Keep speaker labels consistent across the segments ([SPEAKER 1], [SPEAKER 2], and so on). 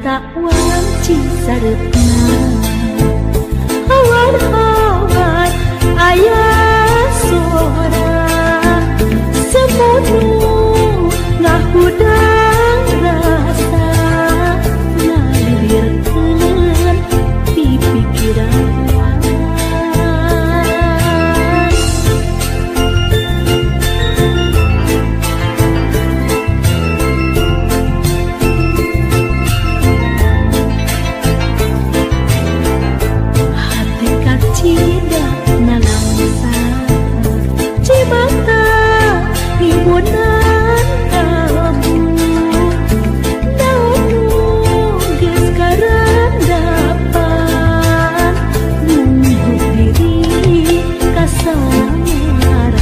[SPEAKER 1] Harita wanci sareupna hawar-hawar aya sora semunu ngahudang rasa ngalilirkeun pipikiran. Cida nalangsa cimata himpunan kamu naon geus karandapan nunggu diri kasamaran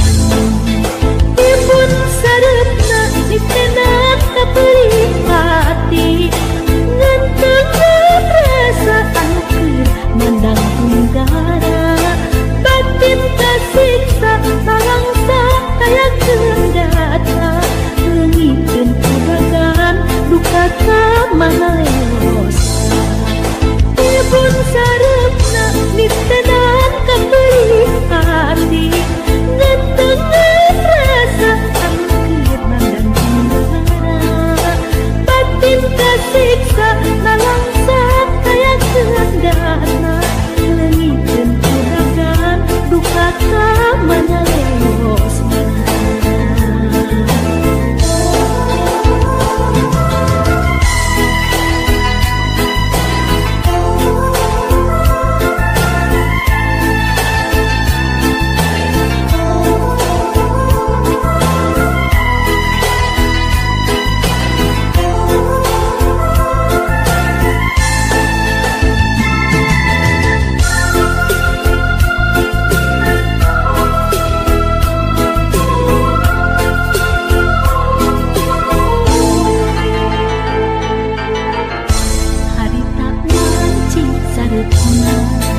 [SPEAKER 1] ibun sareupna nitenan kapeurih hati ngantengan rasa anu keur mandang tenggara batin kasiksa nalangsa kaya kendata leungiteun kudagan duka ka manaleosa ibun sareupna nitenan kapeurih hati ngantengan rasa anu keur mandang tenggara batin kasiksa nalangsa kaya kendata leungiteun kudagan duka ka manaleosna. Harita wanci sareupna.